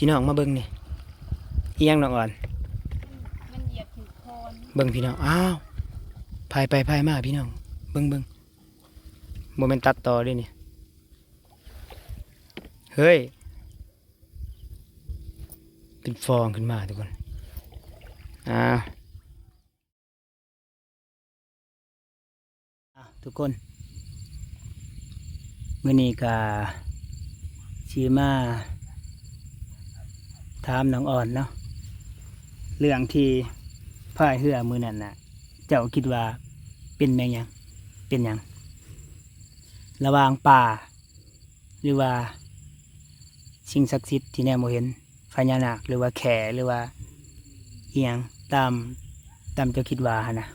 ພີ່ນ້ອງມາເບິ່ງນີ້ ອີ່ຫຍັງນ້ອງອອນ? ມັນຢຽບຖືກຄອນ. ເບິ່ງພີ່ນ້ອງ ອ້າວ ພາຍໄປພາຍມາພີ່ນ້ອງ ເບິ່ງ ເບິ່ງ ບໍ່ແມ່ນຕັດຕໍ່ເດ້ນີ້ ເຮີ້ຍ ເປັນຟອງຂຶ້ນມາທຸກຄົນ ອ້າວ. ອ່ະ ທຸກຄົນ ມື້ນີ້ກະຊິມາຖາມນ້ອງອອນເນາະ ເລື່ອງທີ່ພາຍເຮືອມື້ນັ້ນນະ ເຈົ້າຄິດວ່າເປັນແມ່ນຫຍັງ? ເປັນຫຍັງ? ລະຫວ່າງປ່າ ຫຼືວ່າສິ່ງສັກສິດທີ່ແນມບໍ່ເຫັນ? ພະຍານາກ ຫຼືວ່າແຂ້ ຫຼືວ່າອີ່ຫຍັງ ຕາມ ຕາມເຈົ້າຄິດວ່າຫັ້ນນະ?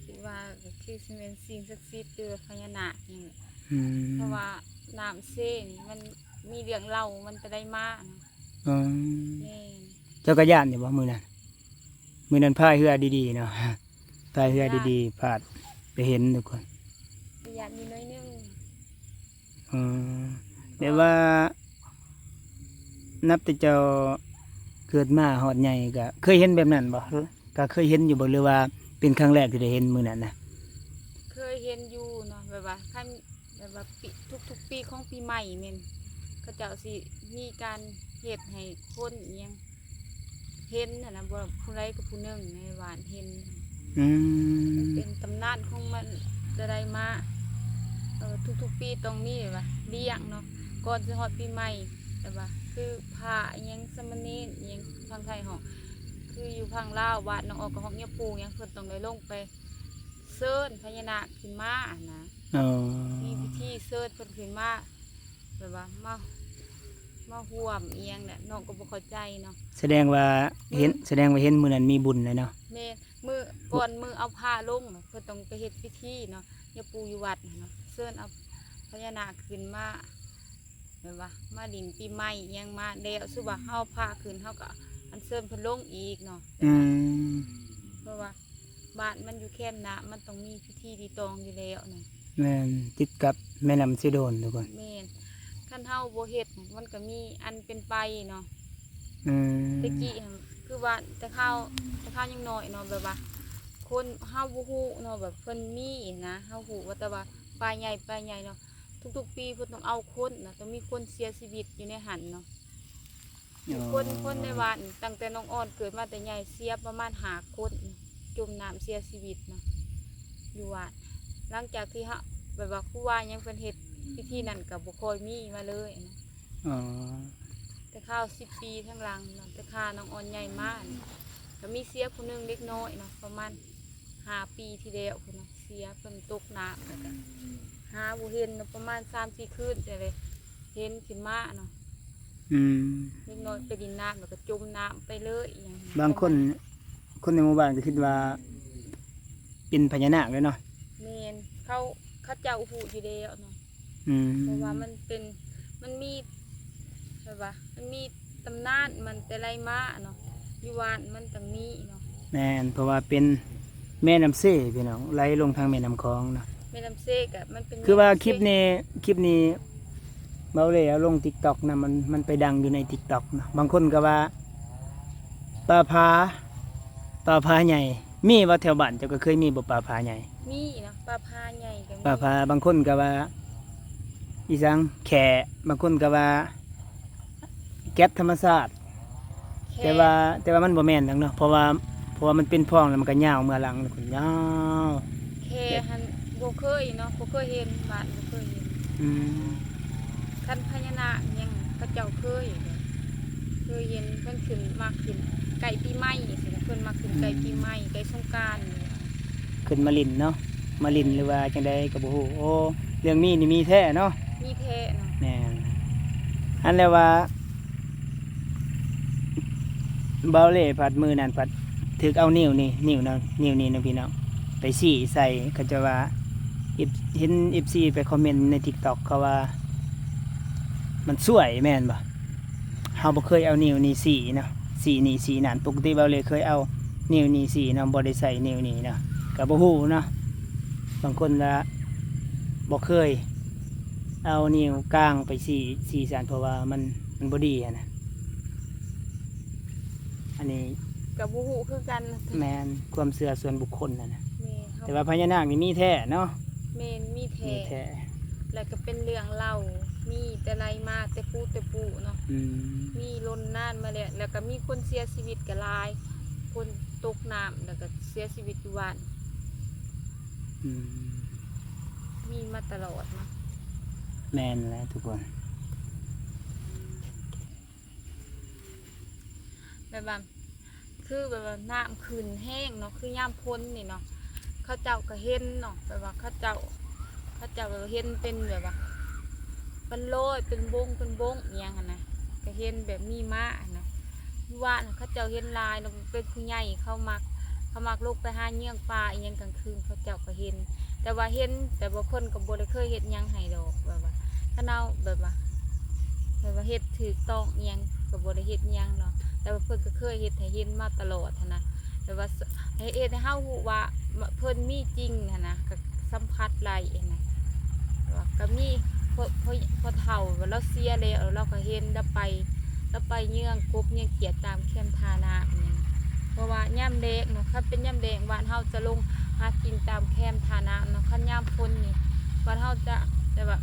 ຄິດວ່າກໍຄືຊິແມ່ນສິ່ງສັກສິດ ຫຼືວ່າພະຍານາກນີ້ແຫຼະ ອືມ ເພາະວ່ານ້ຳເຊນີ້ມັນມີເລື່ອງເລົ່າມັນແຕ່ໃດມານະ. ອືມ ແມ່ນ. ເຈົ້າກໍຢ້ານຢູ່ບໍ່ມື້ນັ້ນ? ມື້ນັ້ນພາຍເຮືອດີໆເນາະ ພາຍເຮືອດີໆ ຢ້ານ ພາດໄປເຫັນທຸກຄົນ ກໍຢ້ານຢູ່ໜ້ອຍໜຶ່ງ. ອືມ ແບບວ່ານັບແຕ່ເຈົ້າເກີດມາຮອດໃຫຍ່ ກະເຄີຍເຫັນແບບນັ້ນບໍ່? ກະເຄີຍເຫັນຢູ່ບໍ່ ຫຼືວ່າເປັນຄັ້ງແລກທີ່ໄດ້ເຫັນມື້ນັ້ນນະ? ເຄີຍເຫັນຢູ່ເນາະ ແບບວ່າຄັນ ແບບວ່າປີ ທຸກໆປີຂອງປີໃໝ່ແມ່ນເຂົາເຈົ້າຊິມີການເຮັດໃຫ້ຄົນອີ່ຫຍັງ ເຫັນຫັ້ນນະ ບໍ່ ຜູ້ໃດກໍຜູ້ໜຶ່ງໃນບ້ານເຫັນ. ອືມ ເປັນຕຳນານຂອງມັນແຕ່ໃດມາ ເອີ ທຸກໆປີຕ້ອງມີແບບວ່າລ້ຽງເນາະ ກ່ອນຊິຮອດປີໃໝ່ ແບບວ່າຄືພະອີ່ຫຍັງ ສາມະເນນອີ່ຫຍັງ ທາງໄທເຮົາ ຄືຢູ່ຝັ່ງລາວ ບ້ານນ້ອງອອກກໍຮ້ອງຍາປູຫຍັງ ເພິ່ນຕ້ອງໄດ້ລົງໄປເຊີນພະຍານາກຂຶ້ນມາຫັ້ນນະ. ອໍ ມີພິທີເຊີນເພິ່ນຂຶ້ນມາ ແບບວ່າມາ ມາຮ່ວມອີ່ຫຍັງແຫຼະ ນ້ອງກໍບໍ່ເຂົ້າໃຈເນາະ. ສະແດງວ່າເຫັນ ແມ່ນ ສະແດງວ່າເຫັນມື້ນັ້ນມີບຸນແຫຼະເນາະ. ແມ່ນ ມື້ກ່ອນມື້ເອົາພະລົງ ເພິ່ນຕ້ອງໄປເຮັດພິທີເນາະ ຍາປູຢູ່ວັດຫັ້ນເນາະ ເຊີນເອົາພະຍານາກຂຶ້ນມາ ແບບວ່າມາຫຼິ້ນປີໃໝ່ອີ່ຫຍັງມາແລ້ວ ສົມມຸດວ່າເຮົາພະຂຶ້ນ ເຮົາກໍອັນເຊີນເພິ່ນລົງອີກເນາະ. ອືມ ເພາະວ່າ ບ້ານມັນຢູ່ແຄມນ້ຳ ມັນຕ້ອງມີພິທີລີຕອງຢູ່ແລ້ວນະ. ແມ່ນ ຕິດກັບແມ່ນ້ຳເຊໂດນທຸກຄົນ. ແມ່ນ ຄັນເຮົາບໍ່ເຮັດ ມັນກໍມີອັນເປັນໄປເນາະ. ອືມ ແຕ່ກີ້ຫັ້ນ ຄືວ່າແຕ່ຄາວ ແຕ່ຄາວຍັງນ້ອຍເນາະ ແບບວ່າຄົນເຮົາບໍ່ຮູ້ເນາະ ແບບເພິ່ນມີນະ ເຮົາຮູ້ວ່າ ແຕ່ວ່າປ່າໃຫຍ່ ປ່າໃຫຍ່ເນາະ ທຸກໆປີເພິ່ນຕ້ອງເອົາຄົນນະ ຕ້ອງມີຄົນເສຍຊີວິດຢູ່ໃນຫັ້ນເນາະ. ໂອ້ ຄົນ ຄົນໃນບ້ານ ຕັ້ງແຕ່ນ້ອງອອນເກີດມາແຕ່ໃຫຍ່ ເສຍປະມານຫ້າຄົນ ຈົມນ້ຳເສຍຊີວິດເນາະ ຢູ່ວັດ. ຫຼັງຈາກທີ່ເຮົາ ແບບວ່າຄູວາຫຍັງເພິ່ນເຮັດພິທີນັ້ນ ກໍບໍ່ຄ່ອຍມີມາເລີຍນະ. ອໍ ແຕ່ຄາວສິບປີທາງຫຼັງເນາະ ແຕ່ຂ້ານ້ອງອອນໃຫຍ່ມາ ກໍມີເສຍຜູ້ໜຶ່ງເດັກນ້ອຍເນາະ ປະມານຫ້າປີທີ່ແລ້ວພຸ້ນນະ ເສຍ ເພິ່ນຕົກນ້ຳ ແລ້ວກໍຫາບໍ່ເຫັນເນາະ ປະມານສາມສີ່ຄືນ ຈັ່ງໄດ້ເຫັນຂຶ້ນມາເນາະ. ອືມ ເດັກນ້ອຍໄປຫຼິ້ນນ້ຳ ແລ້ວກໍຈົມນ້ຳໄປເລີຍອີ່ຫຍັງ. ບາງຄົນ ຄົນໃນໝູ່ບ້ານກໍຄິດວ່າເປັນພະຍານາກເລີຍເນາະ. ແມ່ນ ເຂົາ ເຂົາເຈົ້າຮູ້ຢູ່ແລ້ວເນາະ. ອືມ ເພາະວ່າມັນເປັນ ມັນມີ ແບບວ່າມັນມີຕຳນານມັນແຕ່ໃດມາເນາະ ຢູ່ບ້ານມັນຕ້ອງມີເນາະ. ແມ່ນ ເພາະວ່າເປັນແມ່ນ້ຳເຊພີ່ນ້ອງ ໄຫຼລົງທາງແມ່ນ້ຳຂອງເນາະ. ແມ່ນ້ຳເຊກະມັນເປັນ ຄືວ່າ ແມ່ນ້ຳເຊ ຄລິບນີ້ ຄລິບນີ້ ເບົາເລ່ເອົາລົງຕິກຕັອກນຳ ມັນ ມັນໄປດັງຢູ່ໃນຕິກຕັອກເນາະ. ບາງຄົນກໍວ່າ ປ່າຜາ ປ່າຜາໃຫຍ່ ມີບໍ່ແຖວບ້ານເຈົ້າ ກໍເຄີຍມີບໍ່ປ່າຜາໃຫຍ່? ມີເນາະ ປ່າຜາໃຫຍ່ກໍມີ ປ່າຜາ ບາງຄົນກໍວ່າ ອີ່ສັງ ແຂ້ ບາງຄົນກໍວ່າ ແກັດທຳມະຊາດ ແຂ້ ແຕ່ວ່າ ແຕ່ວ່າມັນບໍ່ແມ່ນດອກເນາະ ເພາະວ່າ ເພາະວ່າມັນເປັນພອງແລ້ວມັນກໍຍາວເມືອຫຼັງ ຍາວ. ແຂ້ຫັ້ນບໍ່ເຄີຍເນາະ ບໍ່ເຄີຍເຫັນ ບ້ານບໍ່ເຄີຍເຫັນ. ອືມ ຄັນພະຍານາກຫຍັງເຂົາເຈົ້າເຄີຍ ເຄີຍເຫັນ ເພິ່ນຂຶ້ນ ມັກຂຶ້ນໃກ້ປີໃໝ່ຊີ້ນະ ເພິ່ນມັກຂຶ້ນ ອືມ ໃກ້ປີໃໝ່ ໃກ້ສົງການ ຂຶ້ນມາຫຼິ້ນເນາະ ມາຫຼິ້ນ ແມ່ນ ຫຼືວ່າຈັ່ງໃດກໍບໍ່ຮູ້. ໂອ້ ເລື່ອງມີນີ້ມີແທ້ເນາະ. ມີແທ້ເນາະ. ແມ່ນ ອັນແລ້ວວ່າ ເບົາເລ່ພັດມື້ນັ້ນພັດຖືກເອົານິ້ວນີ້ ນິ້ວນະ ນິ້ວນີ້ນະພີ່ນ້ອງ ໄປຊີ້ໃສ່ ເຂົາເຈົ້າວ່າ ເອັຟ ເຫັນເອັຟຊີໄປຄອມເມັນໃນຕິກຕັອກ ເຂົາວ່າມັນຊ່ວຍແມ່ນບໍ່? ເຮົາບໍ່ເຄີຍເອົານິ້ວນີ້ຊີ້ເນາະ ຊີ້ນີ້ຊີ້ນັ້ນ ປົກກະຕິເບົາເລ່ເຄີຍເອົານິ້ວນີ້ຊີ້ເນາະ ບໍ່ໄດ້ໃສ່ນິ້ວນີ້ເນາະ ກໍບໍ່ຮູ້ເນາະ. ບາງຄົນວ່າບໍ່ເຄີຍ ເອົານິ້ວກາງໄປຊີ້ ຊີ້ຊັ້ນ ເພາະວ່າມັນ ມັນບໍ່ດີຫັ້ນນະ. ອັນນີ້ ກໍບໍ່ຮູ້ຄືກັນ. ແມ່ນ ຄວາມເຊື່ອສ່ວນບຸກຄົນຫັ້ນນະ. ແມ່ນ ແຕ່ວ່າພະຍານາກນີ້ມີແທ້ເນາະ? ແມ່ນ ມີແທ້ ມີແທ້ ແລ້ວກໍເປັນເລື່ອງເລົ່າ ມີແຕ່ໃນມາແຕ່ປູແຕ່ປູເນາະ. ອືມ ມີລົນນານມາແລ້ວ ແລ້ວກໍມີຄົນເສຍຊີວິດກໍຫຼາຍ ຄົນຕົກນ້ຳ ແລ້ວກໍເສຍຊີວິດຢູ່ວັດ. ອືມ ມີມາຕະຫຼອດເນາະ. ແມ່ນແຫຼະທຸກຄົນ. ແບບວ່າ ຄືແບບວ່ານ້ຳຂຶ້ນແຮງເນາະ ຄືຍາມຝົນນີ້ເນາະ ເຂົາເຈົ້າກໍເຫັນເນາະ ແບບວ່າເຂົາເຈົ້າ ເຂົາເຈົ້າແບບວ່າເຫັນເປັນແບບວ່າ ເປັນລອຍ ເປັນບົງ ເປັນບົງອີ່ຫຍັງຫັ້ນນະ ກໍເຫັນແບບມີມ້າຫັ້ນນະ. ຢູ່ບ້ານເຂົາເຈົ້າເຫັນຫຼາຍເນາະ ເປັນຜູ້ໃຫຍ່ເຂົາມັກ ເຂົາມັກລົງໄປຫາເຫຍື່ອງປາອີ່ຫຍັງກາງຄືນ ເຂົາເຈົ້າກໍເຫັນ ແຕ່ວ່າເຫັນ ແຕ່ວ່າເພິ່ນກໍບໍ່ໄດ້ເຄີຍເຮັດຫຍັງໃຫ້ດອກ ແບບວ່າ ຄັນເຮົາແບບວ່າ ແບບວ່າເຮັດຖືກຕ້ອງອີ່ຫຍັງກໍບໍ່ໄດ້ເຮັດຫຍັງເນາະ ແຕ່ວ່າເພິ່ນກໍເຄີຍເຮັດໃຫ້ເຫັນມາຕະຫຼອດຫັ້ນນະ ແບບວ່າ ເຮັດໃຫ້ເຮົາຮູ້ວ່າເພິ່ນມີຈິງຫັ້ນນະ ກໍສຳຜັດໄດ້ຫັ້ນນະ. ແບບວ່າກໍມີ ພໍ່ ພໍ່ ພໍ່ເຖົ້າວ່າລາວເສຍແລ້ວ ລາວກໍເຫັນລາວໄປ ລາວໄປເຫຍື່ອງກົບເຫຍື່ອງກຽດຕາມແຄມທ່ານ້ຳນີ້ ເພາະວ່າຍາມແລ້ງເນາະ ຄັນເປັນຍາມແລ້ງບ້ານເຮົາຈະລົງຫາກິນຕາມແຄມທ່ານ້ຳເນາະ ຄັນຍາມຝົນນີ້ ບ້ານເຮົາຈະແບບວ່າ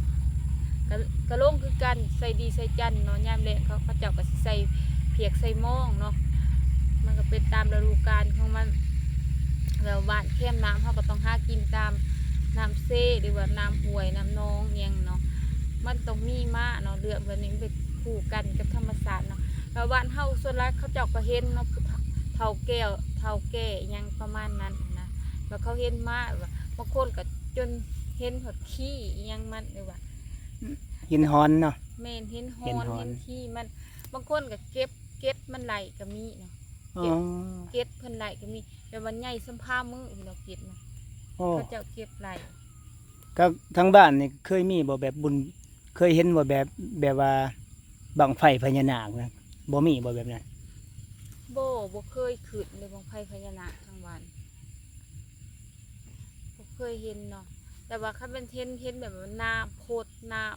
ກະ ກະລົງຄືກັນ ໃສ່ດີໃສ່ຈັນເນາະ ຍາມແລ້ງເຂົາ ເຂົາເຈົ້າກໍຊິໃສ່ຜຽກໃສ່ມອງເນາະ ມັນກໍເປັນຕາມລະດູການຂອງມັນ. ແລ້ວບ້ານແຄມນ້ຳເຮົາກໍຕ້ອງຫາກິນຕາມນ້ຳເຊ ຫຼືວ່ານ້ຳຫ້ວຍນ້ຳໜອງຫຍັງເນາະ ມັນຕ້ອງມີມ້າເນາະ ເລື່ອງແບບນີ້ມັນເປັນຄູ່ກັນກັບທຳມະຊາດເນາະ. ແລ້ວບ້ານເຮົາສ່ວນຫຼາຍເຂົາເຈົ້າກໍເຫັນເນາະ ຜູ້ເຖົ້າ ເຖົ້າແກ່ ເຖົ້າແກ່ອີ່ຫຍັງປະມານນັ້ນນະ ແລ້ວເຂົາເຫັນມ້າ ແບບວ່າບາງຄົນກໍຈົນເຫັນຮອດຂີ້ອີ່ຫຍັງມັນ ຫຼືວ່າ ເຫັນຮອນເນາະ. ແມ່ນ ເຫັນຮອນ ເຫັນຮອນ ເຫັນຂີ້ມັນ ບາງຄົນກໍເກັບ ເກັບມັນໄລ່ກໍມີເນາະ. ອໍ ເກັບ ເກັບເພິ່ນໄລ່ກໍມີ ແບບວ່າໃຫຍ່ສ່ຳຝ່າມືພຸ້ນດອກ ເກັບນະ. ອໍ ເຂົາເຈົ້າເກັບໄລ່. ກໍທາງບ້ານນີ້ເຄີຍມີບໍ່ແບບບຸນ ເຄີຍເຫັນບໍ່ແບບ ແບບວ່າບັ້ງໄຟພະຍານາກນະ ບໍ່ມີບໍ່ແບບນັ້ນ? ບໍ່ ບໍ່ເຄີຍຂຶ້ນເລີຍບັ້ງໄຟພະຍານາກທາງບ້ານ ບໍ່ເຄີຍເຫັນເນາະ. ແຕ່ວ່າຄັນແມ່ນເຫັນ ເຫັນແບບວ່ານ້ຳພົດ ນ້ຳ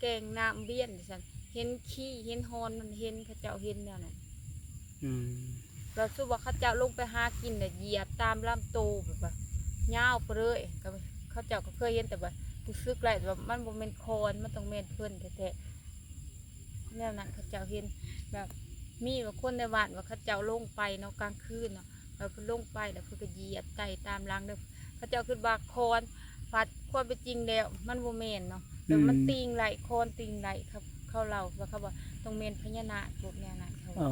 ແກ່ງ ນ້ຳວຽນຈັ່ງຊັ້ນ ເຫັນຂີ້ເຫັນຮອນ ມັນເຫັນ ເຂົາເຈົ້າເຫັນແນວນັ້ນ. ອືມ ແລ້ວສົມມຸດວ່າເຂົາເຈົ້າລົງໄປຫາກິນ ແລ້ວຢຽບຕາມລຳໂຕແບບວ່າຍາວໄປເລີຍ ກໍເຂົາເຈົ້າກໍເຄີຍເຫັນ ແຕ່ວ່າຮູ້ສຶກໄດ້ວ່າມັນບໍ່ແມ່ນຄອນ ມັນຕ້ອງແມ່ນເພິ່ນແທ້ໆ ແນວນັ້ນເຂົາເຈົ້າເຫັນ. ແບບມີບາງຄົນໃນບ້ານວ່າເຂົາເຈົ້າລົງໄປເນາະ ກາງຄືນເນາະ ແລ້ວເພິ່ນລົງໄປ ແລ້ວເພິ່ນກໍຢຽບໄຕ່ຕາມຫຼັງເດີ ເຂົາເຈົ້າຄິດວ່າຄອນ ພັດຄວາມເປັນຈິງແລ້ວມັນບໍ່ແມ່ນເນາະ ແບບມັນ ອືມ ຕີງໄລ່ ຄອນຕີງໄລ່ ເຂົາ ເຂົາເລົ່າວ່າ ເຂົາວ່າຕ້ອງແມ່ນພະຍານາກ ພວກແນວນັ້ນເຂົາ. ອໍ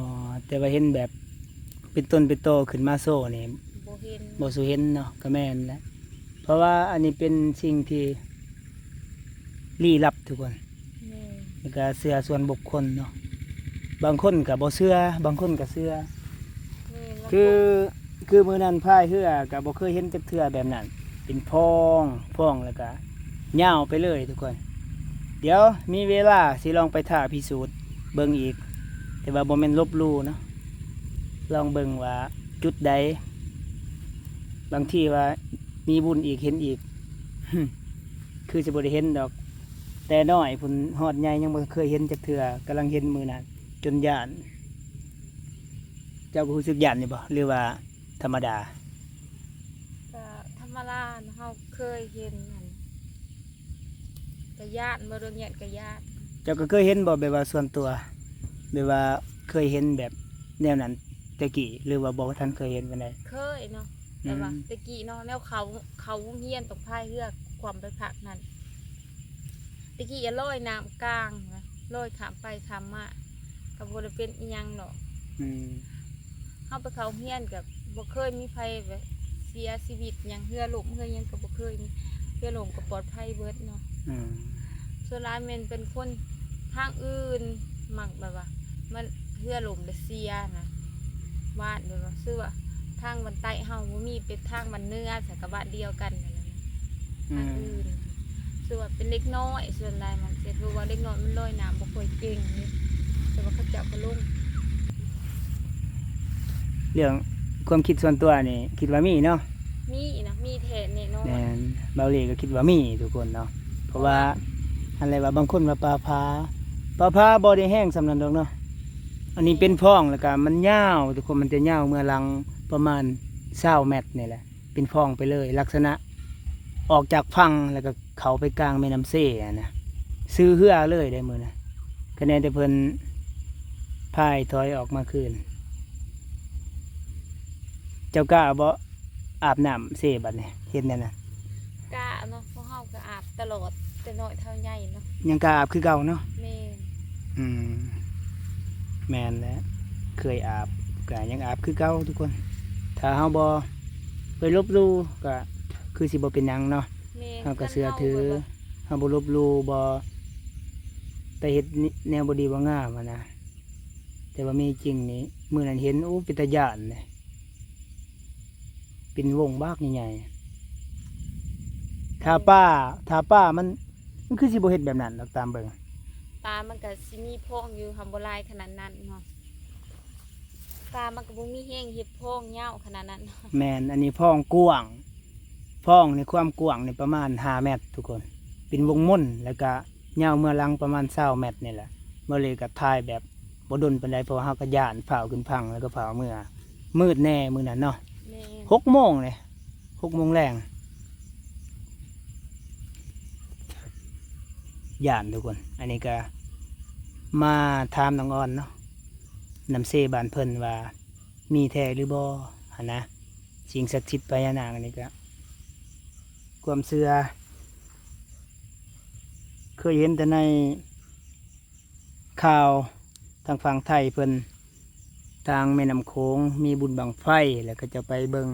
ແຕ່ວ່າເຫັນແບບເປັນຕົນເປັນໂຕຂຶ້ນມາໂຊນີ້ ບໍ່ເຫັນ ບໍ່ສູ່ເຫັນເນາະ ກໍແມ່ນແຫຼະ ເພາະວ່າອັນນີ້ເປັນສິ່ງທີ່ ລີ້ລັບທຸກຄົນ. ແມ່ນ ແລ້ວກະເຊື່ອສ່ວນບຸກຄົນເນາະ ບາງຄົນກະບໍ່ເຊື່ອ ບາງຄົນກະເຊື່ອ. ແມ່ນ ຄື ບາງຄົນ ຄືມື້ນັ້ນພາຍເຮືອກະບໍ່ເຄີຍເຫັນຈັກເທື່ອແບບນັ້ນ ເປັນຟອງ ຟອງ ແລ້ວກະຍາວໄປເລີຍທຸກຄົນ. ດຽວມີເວລາຊິລອງໄປທ້າພິສູດເບິ່ງອີກ ແຕ່ວ່າບໍ່ແມ່ນລົບຫຼູ່ເນາະ ລອງເບິ່ງວ່າຈຸດໃດ ບາງທີວ່າມີບຸນອີກເຫັນອີກ ຄືຊິບໍ່ໄດ້ເຫັນດອກ ແຕ່ນ້ອຍພຸ້ນຮອດໃຫຍ່ຍັງບໍ່ເຄີຍເຫັນຈັກເທື່ອ ກຳລັງເຫັນມື້ນັ້ນຈົນຢ້ານ. ເຈົ້າກໍຮູ້ສຶກຢ້ານຢູ່ບໍ່ ຫຼືວ່າທຳມະດາ? ກໍທຳມະດາ ເຮົາເຄີຍເຫັນຫັ້ນ ກະຢ້ານ ບໍ່ເລື່ອງຢ້ານກະຢ້ານ. ເຈົ້າກໍເຄີຍເຫັນບໍ່ ແບບວ່າສ່ວນຕົວ ແບບວ່າເຄີຍເຫັນແບບແນວນັ້ນແຕ່ກີ້ ຫຼືວ່າບໍ່ທັນເຄີຍເຫັນປານໃດ? ເຄີຍເນາະ ແຕ່ວ່າ ອືມ ແຕ່ກີ້ເນາະ ແນວເຂົາ ເຂົາໂຮງຮຽນຕ້ອງພາຍເຮືອຂວ້ຳໄປພາກນັ້ນ ແຕ່ກີ້ລອຍນ້ຳກາງນະ ລອຍຂ້າມໄປຂ້າມມາ ກໍບໍ່ໄດ້ເປັນອີ່ຫຍັງດອກ. ອືມ ເຮົາໄປເຂົ້າຮຽນກໍບໍ່ເຄີຍມີໃຜແບບເສຍຊີວິດຫຍັງ ເຮືອລົ້ມເຮືອຫຍັງກໍບໍ່ເຄີຍມີ ເຮືອລົ້ມກໍປອດໄພເບິດເນາະ. ອືມ ສ່ວນຫຼາຍແມ່ນເປັນຄົນທາງອື່ນ ມັກແບບວ່າມັນເຮືອລົ້ມແລ້ວເສຍນະ ບ້ານແບບວ່າ ຄືວ່າທາງບ້ານໃຕ້ເຮົາບໍ່ມີ ເປັນທາງບ້ານເໜືອ ສາກະບານດຽວກັນນັ້ນແຫຼະ ທາງອື່ນ ອືມ ສ່ວນເປັນເດັກນ້ອຍ ສ່ວນຫຼາຍມັນເສຍ ເພາະວ່າເດັກນ້ອຍມັນລອຍນ້ຳບໍ່ຄ່ອຍເກັ່ງເດ້ ແຕ່ວ່າເຂົາເຈົ້າກໍລົງ. ເລື່ອງຄວາມຄິດສ່ວນຕົວນີ້ ຄິດວ່າມີເນາະ? ມີນະ ມີແທ້ແນ່ນອນ. ແມ່ນ ເບົາຫຼີກໍຄິດວ່າມີທຸກຄົນເນາະ ເພາະວ່າ ເພາະວ່າ ຫັ້ນແຫຼະ ວ່າບາງຄົນວ່າປາຜາ ປາຜາບໍ່ໄດ້ແຮງສ່ຳນັ້ນດອກເນາະ. ອັນນີ້ເປັນຟອງ ແລ້ວກໍມັນຍາວ ທຸກຄົນ ມັນຈະຍາວເມືອຫຼັງປະມານຊາວແມັດນີ້ແຫຼະ ເປັນຟອງໄປເລີຍ ລັກສະນະອອກຈາກຝັ່ງ ແລ້ວກໍເຂົ້າໄປກາງແມ່ນ້ຳເຊຫັ້ນນະ ຊື່ເຮືອເລີຍໄດ໋ມື້ນະ. ຄະແນນແຕ່ເພິ່ນພາຍຖອຍອອກມາຄືນ. ເຈົ້າກ້າບໍ່ອາບນ້ຳເຊບັດນີ້ ເຮັດແນວນັ້ນ? ກ້າເນາະ ພວກເຮົາກໍອາບຕະຫຼອດ ແຕ່ນ້ອຍເທົ່າໃຫຍ່ເນາະ. ຍັງກ້າອາບຄືເກົ່າເນາະ? ແມ່ນ. ອືມ ແມ່ນແຫຼະ ເຄີຍອາບກໍຍັງອາບຄືເກົ່າ ທຸກຄົນ. ຖ້າເຮົາບໍ່ໄປລົບຫຼູ່ກໍຄືຊິບໍ່ເປັນຫຍັງເນາະ. ແມ່ນ. ເຮົາກໍເຊື່ອຖື ຄັນເຮົາແບບວ່າ ເຮົາບໍ່ລົບຫຼູ່ ບໍ່ໄປເຮັດແນວບໍ່ດີບໍ່ງາມຫັ້ນນະ. ແຕ່ວ່າມີຈິງນີ້ ມື້ນັ້ນເຫັນ ໂອ້ ເປັນຕາຢ້ານເດ ເປັນວົງບັກໃຫຍ່ໆ. ຖ້າປ່າ ຖ້າປ່າມັນ ມັນຄືຊິບໍ່ເຮັດແບບນັ້ນດອກ ຕາມເບິ່ງ. ປ່າມັນກໍຊິມີຟອງຢູ່ ຫາບໍ່ຫຼາຍຂະໜາດນັ້ນເນາະ. ປ່າມັນກໍບໍ່ມີແຮງເຮັດຟອງຍາວຂະໜາດນັ້ນ. ແມ່ນ ອັນນີ້ຟອງກວ້າງ ຟອງໃນຄວາມກວ້າງນີ້ປະມານຫ້າແມັດ ທຸກຄົນ ເປັນວົງມົນ ແລ້ວກະຍາວເມືອຫຼັງປະມານຊາວແມັດນີ້ແຫຼະ. ເວົ້າເລີຍກະຖ່າຍແບບບໍ່ດົນປານໃດ ເພາະວ່າເຮົາກະຢ້ານ ຟ້າວຂຶ້ນຝັ່ງ ແລ້ວກະຟ້າວເມືອ ມືດແດ່ມື້ນັ້ນເນາະ. ແມ່ນ. ຫົກໂມງເດ ຫົກໂມງແລງ ຢ້ານ ທຸກຄົນ. ອັນນີ້ກະມາຖາມນ້ອງອອນເນາະ ນ້ຳເຊບ້ານເພິ່ນວ່າ ມີແທ້ຫຼືບໍ່ຫັ້ນນະ ສິ່ງສັກສິດພະຍານາກນີ້ກະ ຄວາມເຊື່ອ ເຄີຍເຫັນແຕ່ໃນຂ່າວທາງຝັ່ງໄທເພິ່ນ ທາງແມ່ນ້ຳໂຂງມີບຸນບັ້ງໄຟ ແລ້ວເຂົາເຈົ້າໄປເບິ່ງ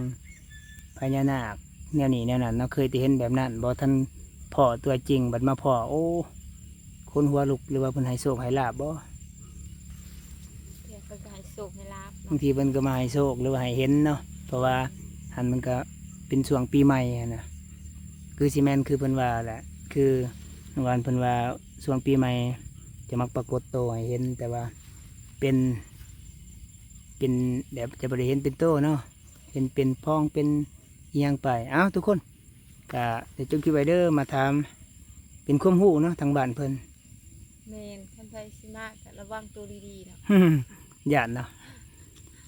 ພະຍານາກ ແນວນີ້ແນວນັ້ນເນາະ. ເຄີຍແຕ່ເຫັນແບບນັ້ນ ບໍ່ທັນພໍ້ຕົວຈິງ ບັດມາພໍ້ ໂອ້ ຄົນຫົວລຸກ ຫຼືວ່າເພິ່ນໃຫ້ໂຊກໃຫ້ລາບບໍ່? ເພິ່ນກໍໃຫ້ໂຊກໃຫ້ລາບເນາະ. ບາງທີເພິ່ນກໍມາໃຫ້ໂຊກ ຫຼືວ່າໃຫ້ເຫັນເນາະ ເພາະວ່າຫັ້ນມັນກໍເປັນຊ່ວງປີໃໝ່ຫັ້ນນະ ຄືຊິແມ່ນຄືເພິ່ນວ່າແຫຼະ. ຄືນ້ອງອອນເພິ່ນວ່າຊ່ວງປີໃໝ່ຈະມັກປາກົດໂຕໃຫ້ເຫັນ ແຕ່ວ່າເປັນ ເປັນແບບຈະບໍ່ໄດ້ເຫັນເປັນໂຕເນາະ ເຫັນເປັນຟອງເປັນອີ່ຫຍັງໄປ. ເອົ້າ ທຸກຄົນ ກະໄດ້ຈົບຄລິບໄວ້ເດີ ມາຖາມເປັນຄວາມຮູ້ເນາະ ທາງບ້ານເພິ່ນ. ແມ່ນ ຄັນໃຜຊິມາກະລະວັງໂຕດີໆເນາະ. ຢ້ານເນາະ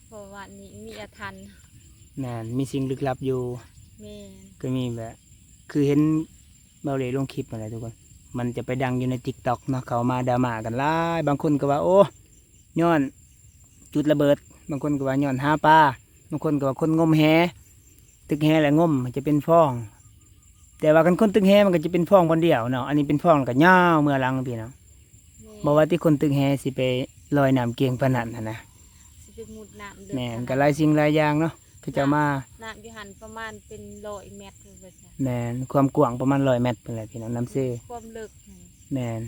ເພາະວ່ານີ້ມີອາຖັນ. ແມ່ນ ມີສິ່ງລຶກລັບຢູ່. ແມ່ນ. ກໍມີແບບ ຄືເຫັນເບົາເລລົງຄລິບຫັ້ນແຫຼະ ທຸກຄົນ ມັນຈະໄປດັງຢູ່ໃນຕິກຕັອກເນາະ ເຂົາມາດຣາມາກັນຫຼາຍ. ບາງຄົນກໍວ່າ ໂອ້ ຍ້ອນຈຸດລະເບີດ, ບາງຄົນກໍວ່າຍ້ອນຫາປາ, ບາງຄົນກໍວ່າຄົນງົມແຫ, ຕຶກແຫແລ້ວງົມ ມັນຈະເປັນຟອງ. ແຕ່ວ່າຄັນຄົນຕຶກແຫ ມັນກໍຈະເປັນຟອງບ່ອນດຽວເນາະ, ອັນນີ້ເປັນຟອງແລ້ວກໍຍາວເມືອຫຼັງພີ່ນ້ອງ. ແມ່ນ. ບໍ່ວ່າຕິຄົນຕຶກແຫຊິໄປລອຍນ້ຳກ່ຽງປານນັ້ນຫັ້ນນະ. ຊິໄປມຸດນ້ຳເລິກ. ແມ່ນ, ຂະໜາດ ກໍຫຼາຍສິ່ງຫຼາຍຢ່າງເນາະ. ເຂົາເຈົ້າມາ ນ້ຳຢູ່ຫັ້ນປະມານເປັນຮ້ອຍແມັດພຸ້ນວ່າຊັ້ນ. ແມ່ນ, ຄວາມກວ້າງປະມານຮ້ອຍແມັດພຸ້ນແຫຼະພີ່ນ້ອງ, ນ້ຳເຊ. ຄວາມເລິກ. ແມ່ນ,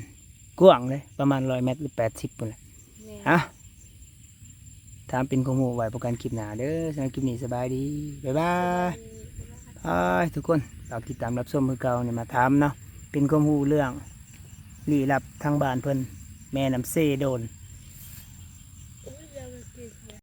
ກວ້າງເດ້ ປະມານຮ້ອຍແມັດ ຫຼື ແປດສິບພຸ້ນແຫຼະ. ແມ່ນ. ອ່ະ ຖາມເປັນຄວາມຮູ້ໄວ້ພົບກັນຄລິບໜ້າເດີ. ສຳລັບຄລິບນີ້ສະບາຍດີ ບາຍບາຍ. ສະບາຍດີ. ບາຍ ທຸກຄົນ ຝາກຕິດຕາມຮັບຊົມຄືເກົ່ານີ້ ມາຖາມເນາະ ເປັນຄວາມຮູ້ເລື່ອງລີ້ລັບທາງບ້ານເພິ່ນ ແມ່ນ້ຳເຊໂດນ.